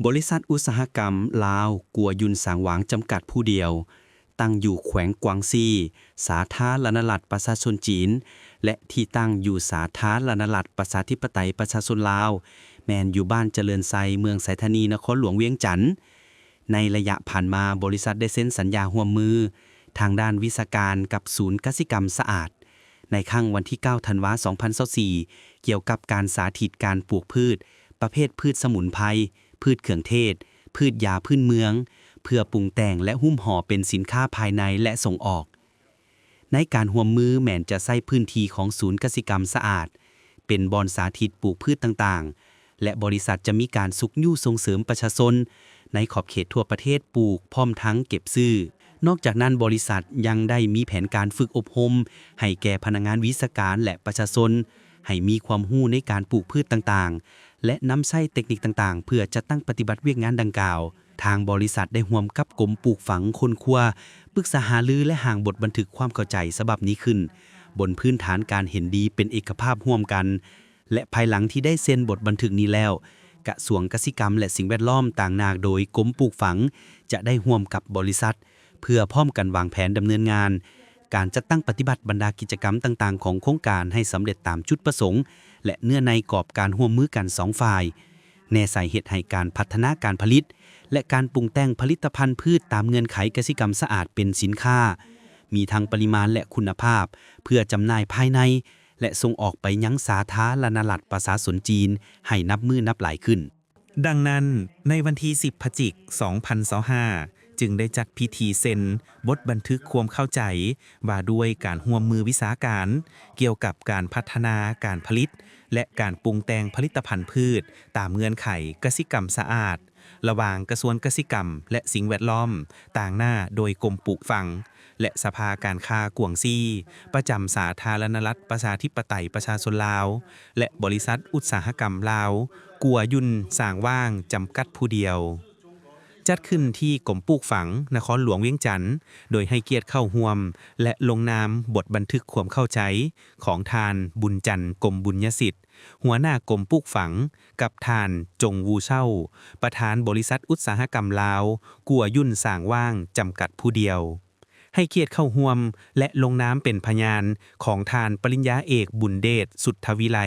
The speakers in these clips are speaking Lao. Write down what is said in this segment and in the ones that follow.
ບໍລິສັດອຸດສາຫະກຳລາວ ກົວຍຸນສາງຫວາງ ຈຳກັດຜູ້ດຽວ, ຕັ້ງຢູ່ແຂວງກວາງຊີ, ສາທາລະນະລັດປະຊາຊົນຈີນ ແລະ ທີ່ຕັ້ງຢູ່ສາທາລະນະລັດປະຊາທິປະໄຕປະຊາຊົນລາວ, ແມ່ນຢູ່ບ້ານຈະເລີນໄຊ, ເມືອງໄຊທານີ, ນະຄອນຫຼວງວຽງຈັນ. ໃນໄລຍະຜ່ານມາ, ບໍລິສັດໄດ້ເຊັນສັນຍາຮ່ວມມືທາງດ້ານວິຊາການກັບສູນກະສິກຳສະອາດ ໃນຄັ້ງວັນທີເກົ້າ ທັນວາ ສອງພັນຊາວສີ່ ກ່ຽວກັບການສາທິດການປູກພືດປະເພດພືດສະໝຸນໄພ, ພືດເຄື່ອງເທດ, ພືດຢາພື້ນເມືອງ ເພື່ອປຸງແຕ່ງ ແລະ ຫຸ້ມຫໍ່ເປັນສິນຄ້າພາຍໃນ ແລະ ສົ່ງອອກ. ໃນການຮ່ວມມືແມ່ນຈະໃຊ້ພື້ນທີ່ຂອງສູນກະສິກຳສະອາດ ເປັນບ່ອນສາທິດປູກພືດຕ່າງໆ ແລະ ບໍລິສັດຈະມີການຊຸກຍູ້ສົ່ງເສີມປະຊາຊົນໃນຂອບເຂດທົ່ວປະເທດປູກ ພ້ອມທັງເກັບຊື້. ນອກຈາກນັ້ນ, ບໍລິສັດຍັງໄດ້ມີແຜນການຝຶກອົບຮົມໃຫ້ແກ່ພະນັກງານວິຊາການ ແລະ ປະຊາຊົນ ໃຫ້ມີຄວາມຮູ້ໃນການປູກພືດຕ່າງໆ ແລະ ນຳໃຊ້ເຕັກນິກຕ່າງໆ ເພື່ອຈັດຕັ້ງປະຕິບັດວຽກງານດັ່ງກ່າວ. ທາງບໍລິສັດໄດ້ຮ່ວມກັບກົມປູກຝັງຄົ້ນຄວ້າ, ປຶກສາຫາລື ແລະ ຮ່າງບົດບັນທຶກຄວາມເຂົ້າໃຈສະບັບນີ້ຂຶ້ນ ບົນພື້ນຖານການເຫັນດີເປັນເອກະພາບຮ່ວມກັນ ແລະ ພາຍຫຼັງທີ່ໄດ້ເຊັນບົດບັນທຶກນີ້ແລ້ວ, ກະຊວງກະສິກຳ ແລະ ສິ່ງແວດລ້ອມ ຕາງໜ້າໂດຍກົມປູກຝັງ ຈະໄດ້ຮ່ວມກັບບໍລິສັດ ເພື່ອພ້ອມກັນວາງແຜນດຳເນີນງານ ການຈັດຕັ້ງປະຕິບັດບັນດາກິດຈະກຳຕ່າງໆຂອງໂຄງການໃຫ້ສຳເລັດຕາມຈຸດປະສົງ ແລະ ເນື້ອໃນກອບການຮ່ວມມືກັນສອງຝ່າຍ, ແນໃສ່ເຮັດໃຫ້ການພັດທະນາການຜະລິດ ແລະ ການປຸງແຕ່ງຜະລິດຕະພັນພືດຕາມເງື່ອນໄຂກະສິກຳສະອາດເປັນສິນຄ້າ ມີທັງປະລິມານ ແລະ ຄຸນນະພາບ ເພື່ອຈຳໜ່າຍພາຍໃນ ແລະ ສົ່ງອອກໄປຍັງສາທາລະນະລັດປະຊາຊົນຈີນໃຫ້ນັບມື້ນັບຫຼາຍຂຶ້ນ. ດັ່ງນັ້ນ, ໃນວັນທີສິບ ພະຈິກ ສອງພັນຊາວຫ້າ ຈຶ່ງໄດ້ຈັດພິທີເຊັນບົດບັນທຶກຄວາມເຂົ້າໃຈວ່າດ້ວຍການຮ່ວມມືວິຊາການ ກ່ຽວກັບການພັດທະນາການຜະລິດ ແລະ ການປຸງແຕ່ງຜະລິດຕະພັນພືດຕາມເງື່ອນໄຂກະສິກຳສະອາດ ລະຫວ່າງກະຊວງກະສິກຳ ແລະ ສິ່ງແວດລ້ອມ ຕາງໜ້າໂດຍກົມປູກຝັງ ແລະ ສະພາການຄ້າກວາງຊີ ປະຈຳສາທາລະນະລັດປະຊາທິປະໄຕປະຊາຊົນລາວ ແລະ ບໍລິສັດອຸດສາຫະກຳລາວ ກົວຍຸນສາງຫວ່າງ ຈຳກັດຜູ້ດຽວ. ຈັດຂຶ້ນທີ່ກົມປູກຝັງ ນະຄອນຫຼວງວຽງຈັນ ໂດຍໃຫ້ກຽດເຂົ້າຮ່ວມ ແລະ ລົງນາມບົດບັນທຶກຄວາມເຂົ້າໃຈຂອງທ່ານ ບຸນຈັນ ກົມບຸນຍະສິດ ຫົວໜ້າກົມປູກຝັງ ກັບທ່ານ ຈົງ ວູເຊົາ ປະທານບໍລິສັດອຸດສາຫະກຳລາວ ກົວຍຸນສາງຫວ່າງ ຈຳກັດຜູ້ດຽວ. ໃຫ້ກຽດເຂົ້າຮ່ວມ ແລະ ລົງນາມເປັນພະຍານຂອງທ່ານປະລິນຍາເອກ ບຸນເດດ ສຸດທະວິໄລ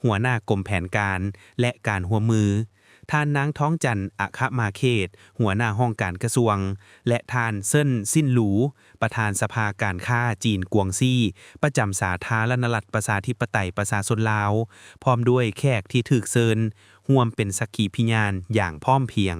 ຫົວໜ້າກົມແຜນການ ແລະ ການຮ່ວມມື, ທ່ານນາງ ທອງຈັນ ອະຄະມາເຂດ ຫົວໜ້າຫ້ອງການກະຊວງ ແລະ ທ່ານ ເຊິນ ຊິນຫຼູ ປະທານສະພາການຄ້າຈີນກວາງຊີ ປະຈຳສາທາລະນະລັດປະຊາທິປະໄຕປະຊາຊົນລາວ ພ້ອມດ້ວຍແຂກທີ່ຖືກເຊີນຮ່ວມເປັນສັກຂີພິຍານຢ່າງພ້ອມພຽງ.